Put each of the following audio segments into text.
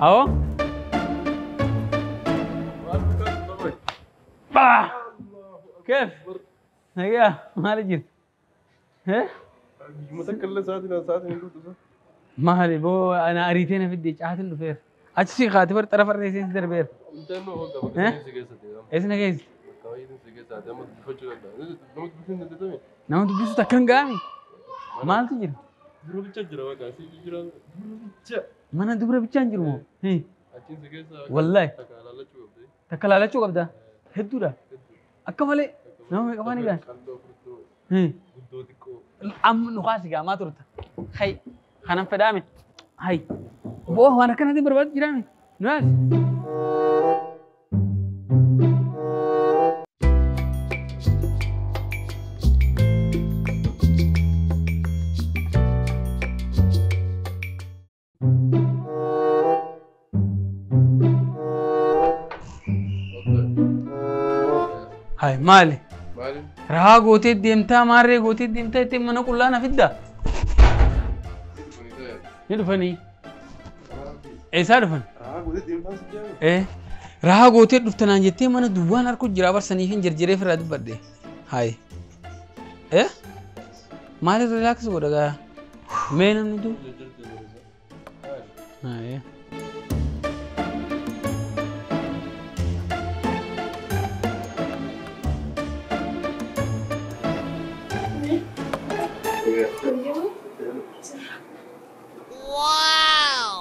Awoo. Bah! Keef? Nagaa maali jirti? Maali boo ana ariitee na fidde caatiin dhufeera. Achi si kaati bar xarafa irra seensi darbeera. Eessa na geessi? Nama dubbisuutu akka hin ga'ame? Maaltu jira? Mana dubra bichaan jiru moo? Wallaahi. Takka laalachuu qabda. Hedduudha. Akka malee nama meeqa faani gahan? Amma nu kaasi gaamaa turta. Hay kanan fedhaame. Hay boo waan akkanaatiin barbaadu jiraame. Nu yaasi. Hay maali? Rahaa gootee deemtaa maarree gootee deemtaa ittiin mana qullaa na fiddaa? Ni dhufanii. Eessaa dhufan? Rahaa gootee dhuftanaan jettee mana duwwaan harku jira barsanii hin jarjaree firraa dubbadde. Hay. Maaliif relax godha gaa? Mee namni du? Hay. Wow!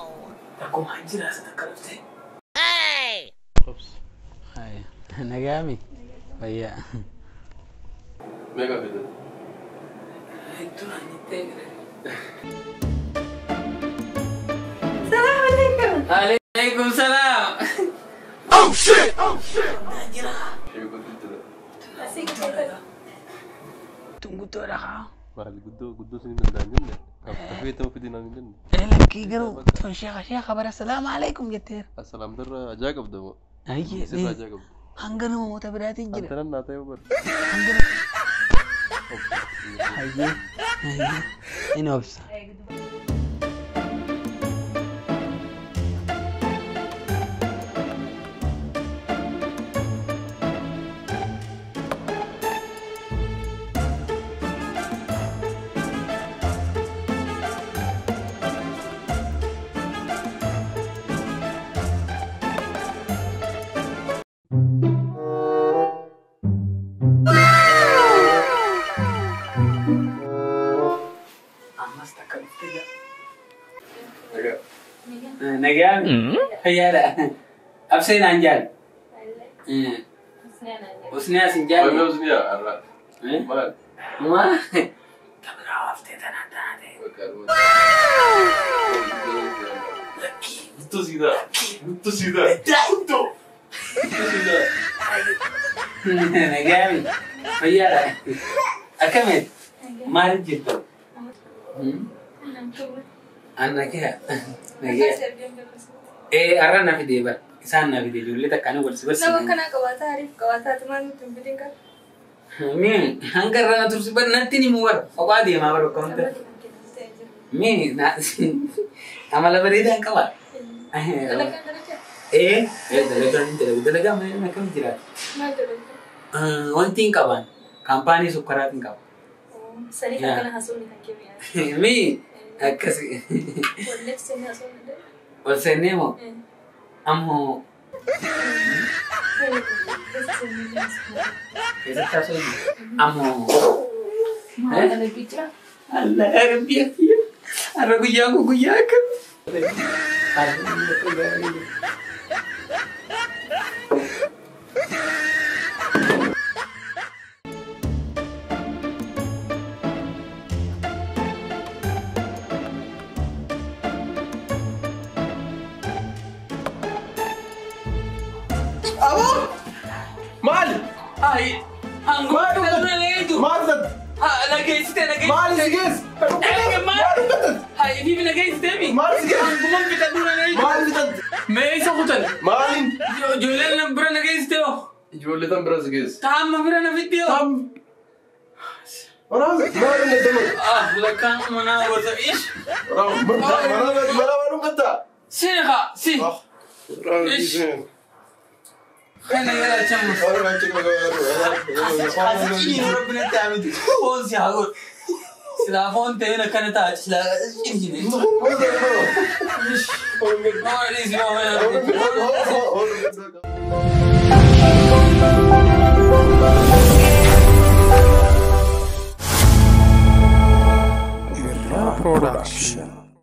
Hey! Oops. Hi. Nagami. Fayyaa. Meeqa fide? Salaam alaikum. Alaikum salam. Oh shit! Oh shit! Tunggu haa. Maali guddoo guddoo isin danda'an jenne? Tafee ta'uu fidinaan hin jenne? Lakkii garuu tun sheekha sheekha bara salaamu alaikum jetteera. Assalaam darra ajaa qabda moo? Ayyee. Sirra ajaa qabda. Hanga namoota biraatiin jira. Antanan naa ta'e bara. Ayyee. Ayyee. Inni obsa. Ammas takka dhuftee jira. Nagaan fayyaadha. Absee naan jaal. Usnee as hin jaalle. Maal usnee har'a? Maal? Maal? Tabiraa haftee tanaan taate. Guddoo siidaa. Guddoo siidaa. Guddoo. Guddoo siidaa. Nagaan fayyaadha. Akkamitti? Maaliif jirtu? Anna kee nagee. Har'a na fidee bara. Isaan na fidee ijoollee takkaan wal si barsiisan. Nama akkanaa qabaataa hariif qabaataa maal nuti hin fidin qaba? Mee hanga irra na tursi bara natti ni muu bara. Kophaa deemaa bara bakka hunda. Mee amala bareedaa hin qabaa. Dalagaan dalagaa? Dalagaan hin dalagu. Dalagaa maal akkam jiraata? Maal dalagaa? Wanti hin qaban. Kaampaanii sukkaraatiin qaba. Sanii kan kana haasofni kan kee. Mee akkasi. Walleef seenee haasofni dalagaa. Ol seennee moo? Ammoo keessatti haasofni. Ammoo. Maal dalaguu jira? Allah rabbi akiyya. Har'a guyyaan kun guyyaa akkamii? Maali? Ay, hanguma leetu. Maal fudhatte? Nageessite nageessite. Maal si geesse? Maal fudhatte? Hay, fi nageessite mi? Maal si geesse? Hanguma bitadhu na leetu. Maal fudhatte? Mee isa kutan. Maaliin? Ijoolleen na bira nageessite hoo. Ijoollee tan bira si geesse. Taamma bira na fidde hoo. Tam. Waraabes maal hin danda'amu? Ah, lakkaan manaa gosa ish. Waraabes mana mana mana gatta. Sini kaa si. Ish. Kana gara chamu. Foon si haa godhu. Silaa foon ta'een akkana ta'a. Silaa ciniine. Ish. Nama dhiisi nama.